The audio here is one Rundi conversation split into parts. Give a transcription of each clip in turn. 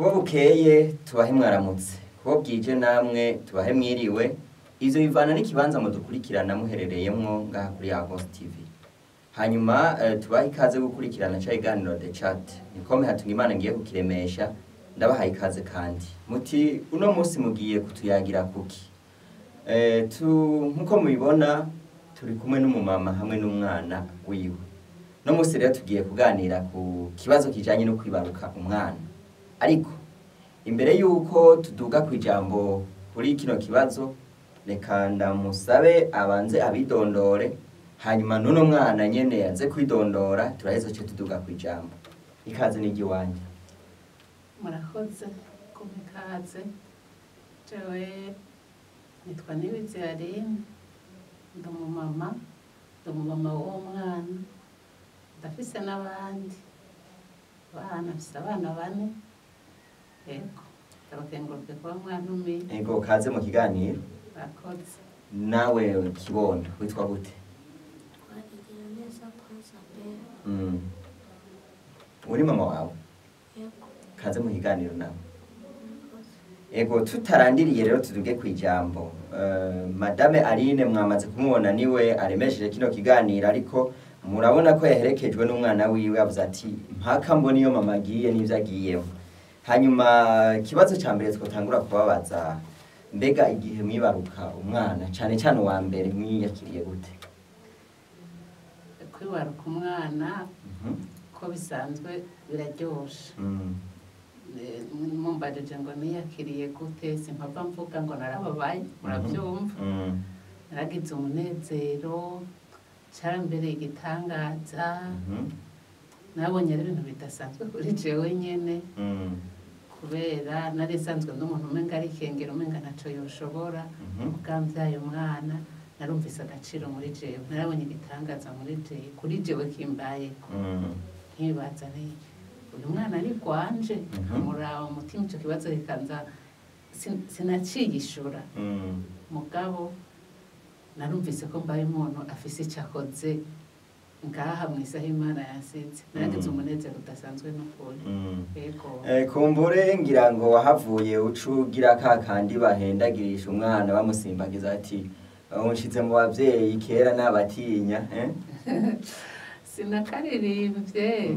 Kubo bukeye tubahe mwaramutse, kubo bwije namwe tubahe mwiriwe. Ivyo bivana n'ikibanza mudukurikirana muherereyemwo ngaha kuri Agos TV. Hanyuma tubahe ikaze gukurikirana ca iganiro The Chat. Nikome hatunga Imana ngiye kukiremesha, ndabahaye ikaze kandi. Muti uno munsi mugiye kutuyagira kuki? Nkuko mubibona turi kumwe n'umumama hamwe n'umwana wiwe. No munsi rero tugiye kuganira ku kibazo kijanye no kwibaruka umwana. Ariko imbere yuko tuduga ku ijambo kuri kino kibazo, reka ndamusabe abanze abidondore, hanyuma n'uno mwana nyene yaze kwidondora, turaheza ce tuduga ku ijambo. Ikaze n'igiwanje. Murakoze kumpa ikaze. Jewe nitwa Nibizi Aline, ndi umumama w'uwo mwana, ndafise n'abandi bana, mfise abana bane. Yego, ndabakengurukiye kuba mwantumiye. Ego, kaze mu kiganiro. Murakoze. Nawe Kibondo witwa gute? Igiraneza Prince Abel. Uri mama wawe? Yego. Kaze mu kiganiro nawe. Murakoze. Ego, tutarandiriye rero tuduge ku ijambo. Madame Aline mwamaze kumubona niwe aremesheje kino kiganiro, ariko murabona ko yaherekejwe n'umwana wiwe, avuze ati mpaka mbona iyo mama agiye n'ivyo agiyemo. Hanyuma ikibazo ca mbere twotangura kubabaza, mbega igihe mwibaruka umwana cane cane uwa mbere mwiyakiriye gute? Kwibaruka umwana ko bisanzwe biraryoshe. Mumbajije ngo niyakiriye gute, simpava mvuga ngo narababaye, muravyumva. Naragize umunezero, carambereye igitangaza. Nabonye ari ibintu bidasanzwe kuri jewe nyene, kubera nari nsanzwe n'umuntu umenga arikengera, umenga ntaco yoshobora. Mugambyaye umwana narumvise agaciro muri jewe, narabonye igitangaza muri jewe, kuri jewe kimbayeko. Nkibaza nti uyu mwana ari gwanje, nkamuraba umutima, ico kibazo kikanza sinaciyishura. Mugabo narumvise ko mbaye umuntu afise ico akoze ngaha mw'isaha Imana yansize. Naragize umunezero udasanzwe n'ukuri. Yego. Kumbure ngira ngo wahavuye ucugira ka kandi bahendagirisha umwana bamusimbagiza ati unshize mu bavyeyi kera nabatinya, eh? Sinakaririmbye,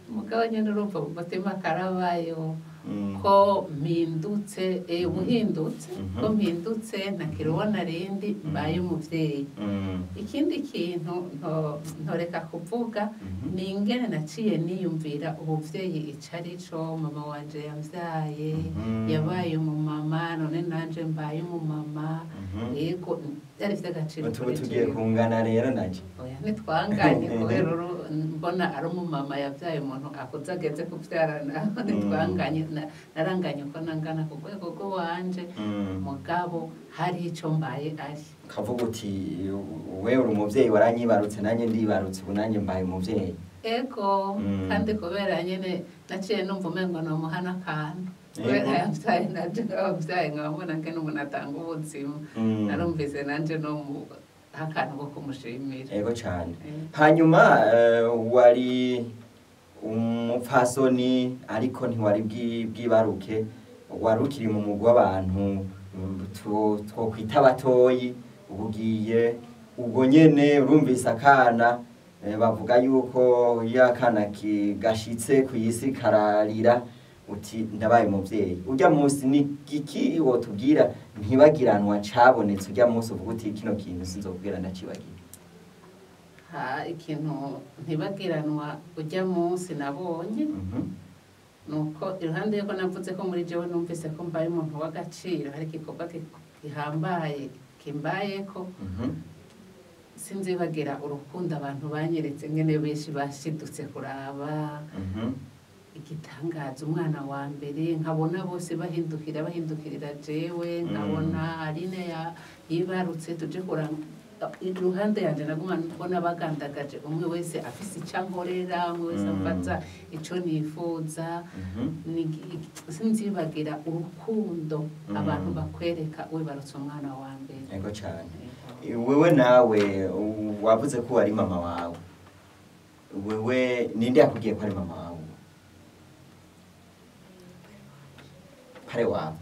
mugabo nyene urumva mu mutima karabayeho ko mpindutse, ubuhindutse, ko mpindutse ntakiri rindi, mbaye umuvyeyi. Ikindi kintu ntoreka kuvuga ni ingene naciye niyumvira ubuvyeyi ico ari co. Mama wanje yamvyaye, yabaye umumama, none nanje mbaye umumama. Yego, byari vy'agaciro Ubu kuri tugiye jewe. kungana rero naje. Oya, ntitwanganye, kubera mbona ari umumama yavyaye umuntu akuze ageze kuvyara, naho ntitwanganye. Naranganye uko nangana ku rwego rw'iwanje, mugabo hari ico mbaye ari. Kavuga uti we uri umuvyeyi waranyibarutse, nanjye ndibarutse, ubu nanjye mbaye umuvyeyi. Ego. Kandi kubera nyene naciye numva umengo nomuha n'akantu, kubera yavyaye nanje nkabavyaye, nkaba mbona ngene umuntu atanga ubuzima. Narumvise nanje nomuha akantu ko kumushimira. Ego cane. Hanyuma wari umupfasoni ariko ntiwari bwibaruke, wari ukiri mu mugwi w'abantu twokwita batoyi. Ubugiye ubwo nyene urumvise akana, bavuga yuko iyo akana gashitse kw'isi kararira, uti ndabaye umuvyeyi. Urya munsi ni iki wotubwira ntibagiranwa cabonetse urya munsi uvuga uti kino kintu sinzokubwira ndacibagiye? Ha, ikintu ntibagiranwa urya munsi nabonye nuko iruhande yuko navuze ko muri jewe numvise ko mbaye umuntu w'agaciro, hari igikorwa gihambaye kimbayeko. Sinzibagira urukundo abantu banyeretse, ngene benshi bashidutse kuraba igitangaza umwana wa mbere, nkabona bose bahindukira bahindukirira jewe, nkabona Aline yibarutse tuje kuranga iruhande yanje, naguma mbona bagandagaje, umwe wese afise icyo ankorera, umwe wese ambaza ico nifuza. Sinzibagira urukundo abantu bakwereka wibarutse umwana wa mbere. Ego cane. Wewe nawe wavuze ko wari mama wawe, wewe ninde yakubwiye ko ari mama wawe? Pare wawe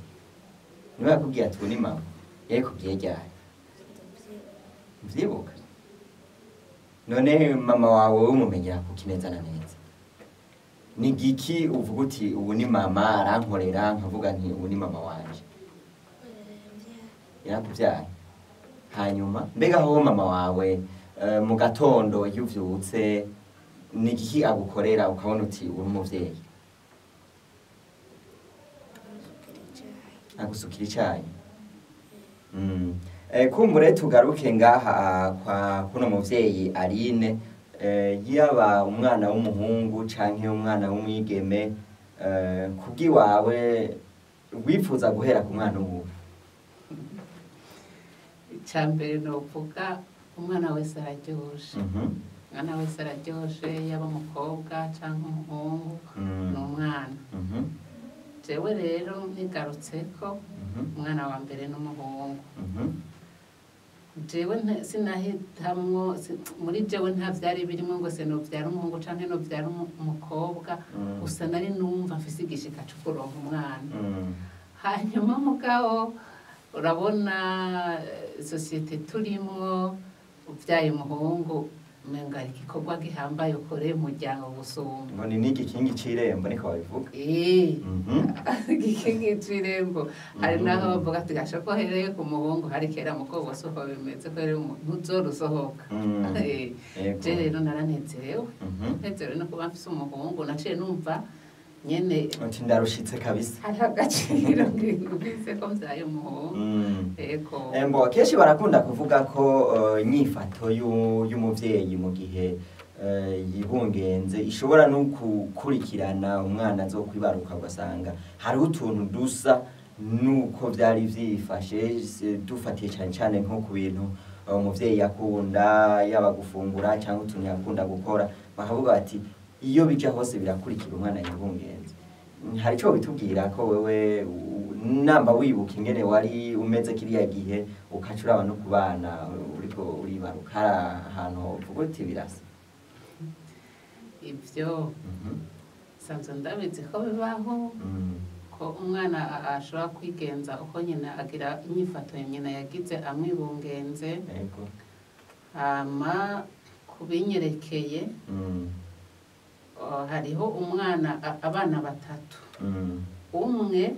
niwe yakubwiye ati ubu ni mama? Yabikubwiye ryari? Ndavyibuka. Uvyibuka? None mama wawe umumenyera kuki neza na neza? Ni giki uvuga uti ubu ni mama arankorera, nkavuga nti ubu ni mama wanje? Kubera yambyaye. Yarakuvyaye. Hanyuma mbega aho mama wawe mu gatondo iyo uvyutse ni igiki agukorera ukabona uti uri umuvyeyi? Ansukira icayi. Agusukira icayi. Kumbure tugaruke ngaha kwa kuno muvyeyi Aline, yaba umwana w'umuhungu canke umwana w'umwigeme, kubwiwawe wifuza guhera ku mwana uwuhe? Icya mbere novuga, umwana wese araryoshe. Umwana wese araryoshe, yaba umukobwa cyangwa umuhungu, ni umwana. Jewe rero nigarutseko, umwana wa mbere n'umuhungu. Jewe sinahitamwo, muri jewe nta vyari birimo ngo se novyara umuhungu canke novyara umukobwa. Gusa nari numva mfise igishika co kuronka umwana. Hanyuma mugabo urabona, société turimwo, uvyaye umuhungu umenga ari igikorwa gihambaye ukoreye umuryango gusumba. Ngo ni n'igikingi c'irembo, niko babivuga. Igikingi c'irembo. Hari naho bavuga ati gasha ko hereye ku muhungu, hari kera, mukobwa si uko bimeze, ko hereye ntuzorusohoka. Je rero naranezerewe, nezerewe no kuba mfise umuhungu. Naciye numva nyene Uti ndarushitse kabisa. hariho agaciro ngise ko mvyaye umuhungu. Ego. Mbo kenshi barakunda kuvuga ko inyifato y'umuvyeyi mu gihe yibungenze ishobora no gukurikirana umwana azokwibaruka, ugasanga hariho utuntu dusa nuko vyari vyifashe, dufatiye cane cane nko ku bintu umuvyeyi yakunda, yaba gufungura cyangwa utuntu yakunda gukora, bakavuga bati iyo bija hose birakurikira umwana yibungenze. Hari ico bitubwira ko wewe namba wibuka ingene wari umeze kiriya gihe, ukaca uraba no ku bana uriko uribaruka, hari ahantu uvuga uti birasa? Ivyo sanzwe ndabizi ko bibaho, ko umwana ashobora kwigenza uko nyina agira, inyifato nyina yagize amwibungenze. Hama kubinyerekeye, hariho umwana, abana batatu. Umwe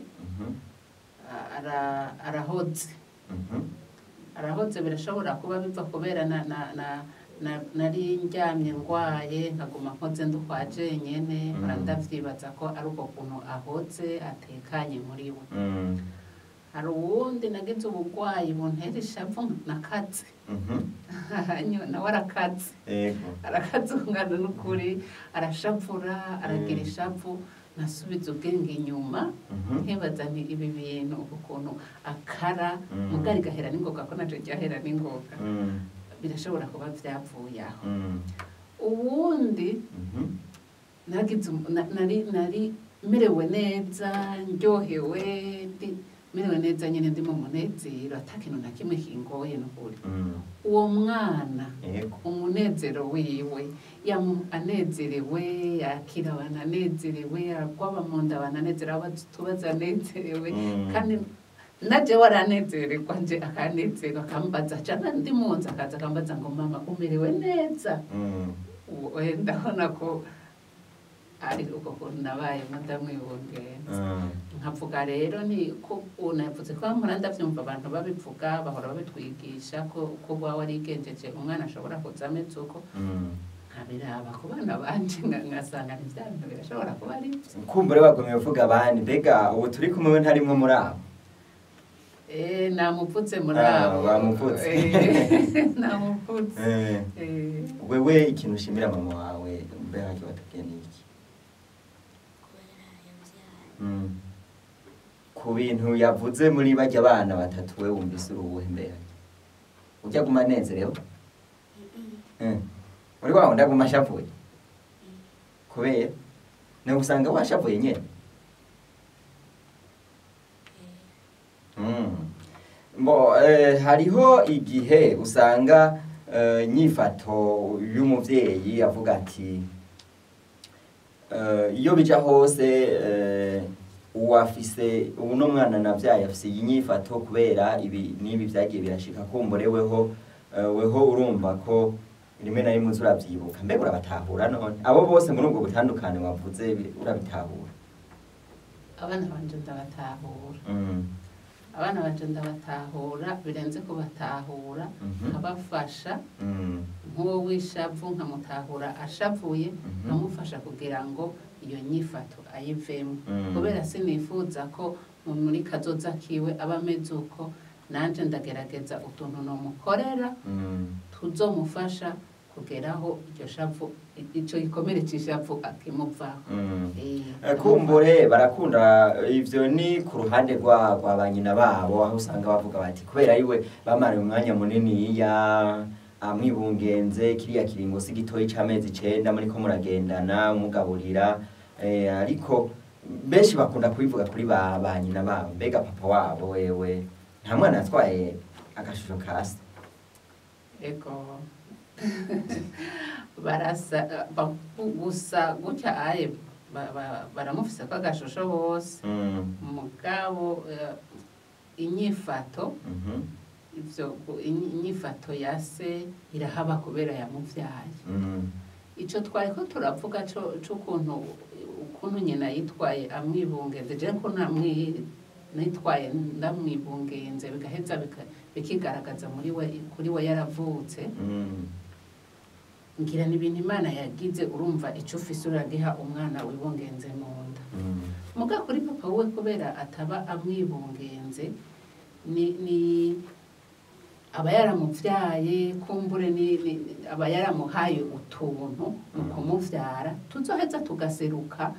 arahoze. Arahoze, birashobora kuba biva kubera na na na na nari ndyamye ndwaye, nkaguma nkoze ndukwa jenyene. Ndavyibaza ko ari uko kuntu ahoze atekanye muri we. Hari uwundi nagize uburwayi buntera ishavu nakaze. Nawe arakaze. Arakazungana n'ukuri, arashavura, aragira ishavu. Nasubiza ubwenge inyuma, nkibaza nti ibi bintu ukuntu akara, mugari gahera n'ingoga, ko naco ryahera n'ingoga, birashobora kuba vyavuye aho. Uwundi nagize nari merewe neza, ndyohewe, ndi merewe neza nyene, ndi mu munezero, ata kintu na kimwe kingoye n'ukuri. Uwo mwana, umunezero wiwe, yamu anezerewe, yakira abantu anezerewe, agwaba mu nda abantu anezerewe, abatubaza anezerewe. Kandi naje waranezererwa nje, akanezerwa, akambaza cana ndi mu nzu, akaza akambaza ngo mama umerewe neza? Ubu ndabona ko ari uko kuntu nabayemo ndamwibungenza. Nkavuga rero ni ko unavuze ko mpora ndavyumva abantu babivuga, bahora babitwigisha ko uba warigenjeje umwana ashobora kuza ameze uko. Nkabiraba ku bana banje, ngasanga ni vya bintu birashobora kuba ari vyo. Kumbure bagumye bavuga abandi, mbega ubu turi kumwe we ntarimwe muri abo? Namuvutse muri Ah, abo. Bamuvutse. Namuvutse. Wewe ikintu ushimira mama wawe mbega watubwiye ni iki? Kubera yambyaye. Ku bintu yavuze muri bajya bana batatu, we wumvise uri uwuhe? Mbega ujya guma anezerewe? Uri wa wundi aguma ashavuye kubera ni usanga washavuye nyene? Mbo hariho igihe usanga nyifato y'umuvyeyi avuga ati iyo bija hose. Uwafise uno mwana navyaye afise iyi nyifato kubera ibi n'ibi vyagiye birashika, kumbure weho weho urumva ko rimwe na rimwe uza uravyibuka. Mbega urabatahura none abo bose muri ubwo butandukane wavuze, urabitahura? Abana banje ndabatahura. Abana banje ndabatahura birenze kubatahura, nkabafasha. Nk'uwo w'ishavu nkamutahura ashavuye, nkamufasha kugira ngo iyo nyifato ayivemo, kubera sinifuza ko muri kazoza kiwe aba ameze uko. Nanje ndagerageza utuntu nomukorera tuzomufasha kugeraho iryo shavu, ico gikomere c'ishavu akimuvaho. Kumbure barakunda ivyo ni ku ruhande rwa ba nyina babo, aho usanga bavuga bati kubera ariwe bamara umwanya munini ya amwibungenze, kiriya kiringo si gitoyi c'amezi 9 muriko muragendana, mugaburira, ariko benshi bakunda kubivuga kuri ba nyina babo. Mbega papa wabo wewe nta mwana yatwaye agashusho ka se? Ego, barasa gusa gutya aye baramufise ko agashusho bose. Mugabo inyifato, ivyo inyifato ya se irahaba kubera yamuvyaye. Ico twari ko turavuga c'ukuntu ukuntu nyina yitwaye amwibungenze, je ko namwi nitwaye ndamwibungenze, bigaheza bikigaragaza muri we, kuri we yaravutse. Ngira ni ibintu Imana yagize. Urumva ico ufise uragiha umwana wibungenze mu nda. Muga kuri papa we, kubera ataba amwibungenze, ni aba yaramuvyaye, kumbure ni aba yaramuhaye utuntu mu kumuvyara tuzoheza tugaseruka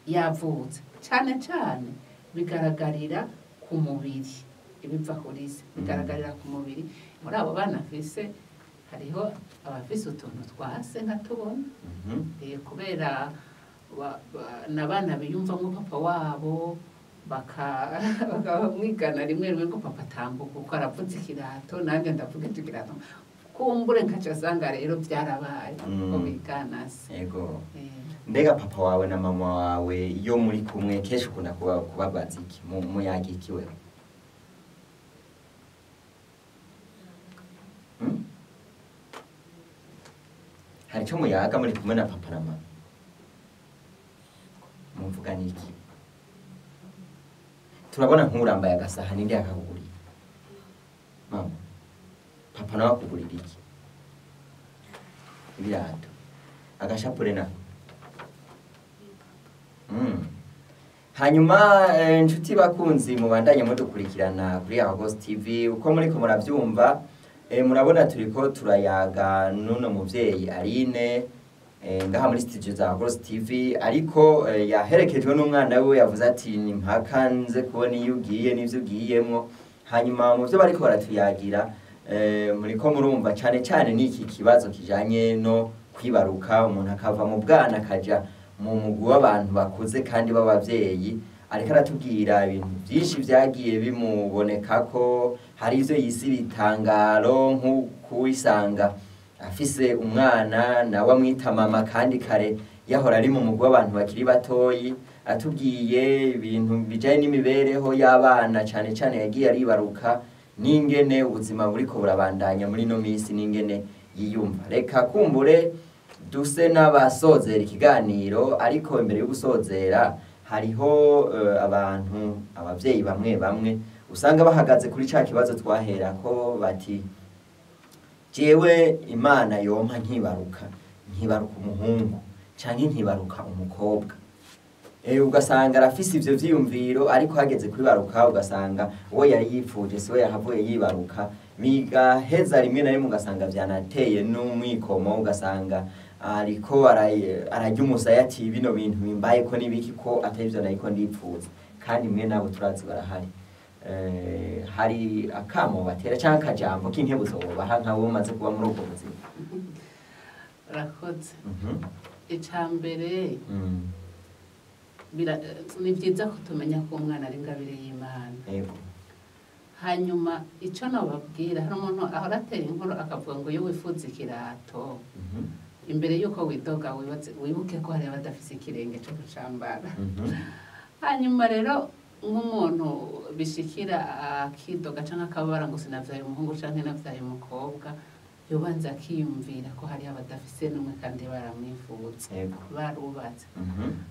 yavutse. Cane cane bigaragarira ku mubiri, ibiva kuri se bigaragarira ku mubiri. Muri abo bana afise hariho abafise utuntu twase nkatubona. Kubera n'abana biyumvamo papa wabo, bakamwigana rimwe rimwe, ngo papa tambuka uko aravuze ikirato, nanjye ndavuga icyo kirato, kumbure nkaca asanga rero byarabaye ko bigana se. Ego. Mbega papa wawe na mama wawe iyo muri kumwe kenshi ukunda kubabaza iki? Muyaga iki wewe? Hari icyo muyaga muri kumwe na papa na mama? Muvugana iki? Turabona nk'urambaye agasaha, ninde yakakuguriye? Mama. Papa nawe akugurira iki? Ibirato, agashapure nako. Hanyuma inshuti bakunzi mubandanye mudukurikirana kuri Argos TV, uko muriko muravyumva, murabona turiko turayaga n'uno muvyeyi Aline, ngaha muri studio za Argos TV, ariko yaherekejwe n'umwana we yavuze ati ni mpaka nze kubona iyo ugiye n'ivyo ugiyemwo. Hanyuma mu vyo bariko baratuyagira, muriko murumva cane cane n'iki kibazo kijanye no kwibaruka, umuntu akava mu bwana akaja mu mugwi w'abantu bakuze kandi b'abavyeyi. Ariko aratubwira ibintu byinshi vyagiye bimuboneka ko hari ivyo yise ibitangaro, nk'ukuwisanga afise umwana nawe amwita mama kandi kare yahora ari mu mugwi w'abantu bakiri batoyi. Atubwiye ibintu bijanye n'imibereho y'abana cane cane yagiye aribaruka, n'ingene ubuzima buriko burabandanya muri ino minsi, n'ingene yiyumva. Reka kumbure duse n'abasozera ikiganiro, ariko imbere yo gusozera hariho abantu, abavyeyi bamwe bamwe usanga bahagaze kuri ca kibazo twahera ko bati jewe Imana yompa nkibaruka umuhungu canke nkibaruka umukobwa. Ugasanga arafise ivyo vyiyumviro, ariko hageze kwibaruka ugasanga uwo yari yipfuje siwe yahavuye yibaruka, bigaheza rimwe na rimwe ugasanga vyanateye n'umwikomo, ugasanga ariko ararya umusaya ati bino bintu bimbaye ko nibiki ko atari ivyo nariko ndipfuza. Kandi mwe nabo turazi barahari. Hari akamo batera canke akajambo k'inkebuzo wobaha nk'abo bamaze kuba muri ubwo buzima? Urakoze. Ica mbere, ni byiza ko tumenya ko umwana ari ingabire y'Imana. Hanyuma icyo nababwira, hari umuntu ahora atera inkuru akavuga ngo iyo wifuza ikirato, imbere y'uko widoga wibuke ko hari abadafise ikirenge cyo kucambara. Hanyuma rero nk'umuntu bishikira akidoga canke akababara ngo sinavyaye umuhungu canke navyaye umukobwa, yobanza akiyumvira ko hariho abadafise n'umwe kandi baramwifuza, barubatse.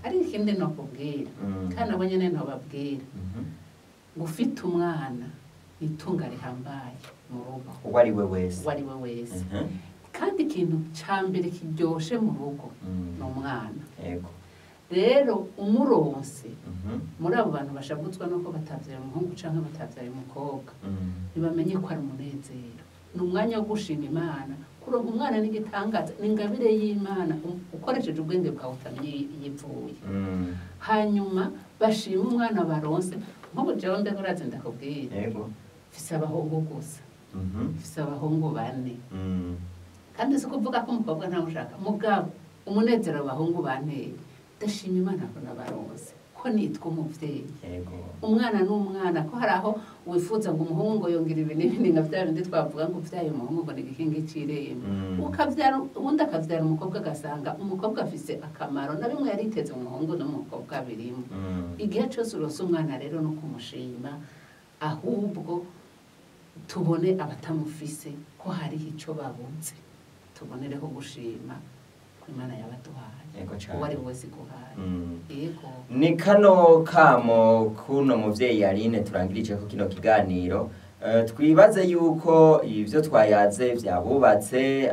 Ariko ikindi nokubwira, kandi nabo nyene ntobabwira, ngo ufite umwana ni itunga rihambaye mu rugo, uwo ari we wese, uwo ari we wese. Kandi ikintu ca mbere kiryoshe mu rugo ni umwana. Rero umuronse, muri abo bantu bashavutswa nuko batavyaye umuhungu canke batavyaye umukobwa, ntibamenye ko ari umunezero, ni umwanya wo gushima Imana. Kuronka umwana ni igitangaza, ni ingabire y'Imana, ukoresheje ubwenge bwawe utamenya iyo ivuye. Hanyuma bashima umwana baronse. Nk'ubu jewe mbega urazi ndakubwira, mfise abahungu gusa, mfise abahungu 4. Kandi si ukuvuga ko umukobwa ntawushaka, mugabo umunezero abahungu banteye, ndashima Imana ko nabaronse, ko nitwa umuvyeyi. Umwana n'umwana, ko hari aho wifuza ngo umuhungu ngo yongera ibi n'ibindi, nka vya bindi twavuga ngo uvyaye umuhungu ngo ni igikingi c'irembo, ukavyara uwundi akavyara umukobwa, agasanga umukobwa afise akamaro na bimwe yariteze umuhungu n'umukobwa birimo. Igihe cose uronse umwana rero no kumushima, ahubwo tubone abatamufise ko hariho ico babuze, tubonereho gushima ko Imana yabaduhaye, uwo ari we wese iguhaye. Yego. Ni kano kamo kuno muvyeyi Aline turangirije ko kino kiganiro. Twibaze yuko ivyo twayaze vyabubatse,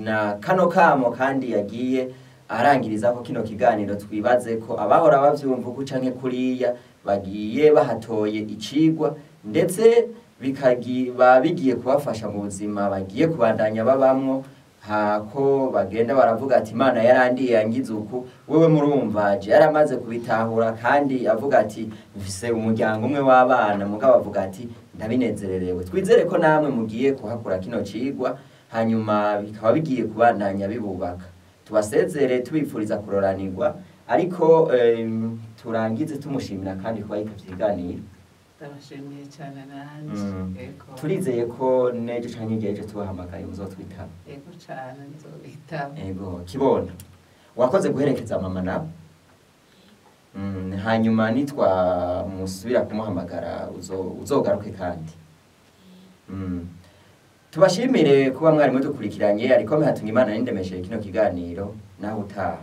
na kano kamo kandi yagiye arangiriza ko kino kiganiro, twibaze ko abahora bavyumva uku canke kuriya bagiye bahatoye icigwa, ndetse bikagiba bigiye kubafasha mu buzima bagiye kubandanya babamwo, hako bagenda baravuga ati Imana yarandiye yangize uku. Wewe murumva je yaramaze kubitahura, kandi avuga ati mfise umuryango umwe w'abana, mugabo avuga ati ndabinezererewe. Twizere ko namwe mugiye kuhakura kino cigwa, hanyuma bikaba bigiye kubandanya bibubaka. Tubasezere tubifuriza kuroranirwa, ariko turangize tumushimira kandi kuba yitavye ikiganiro. Ndabashimiye cyane nanje. Yego. Turizeye ko n'ejo canke igihe ejo tubahamagaye muzotwitaba. Yego cane, nzobitaba. Ego, kibona wakoze guherekeza mama nawe. Hanyuma nitwa musubira kumuhamagara uzogaruke kandi. Tubashimire kuba mwari mudukurikiranye, ariko mhatunga Imana nindemesheje kino kiganiro naho utaha.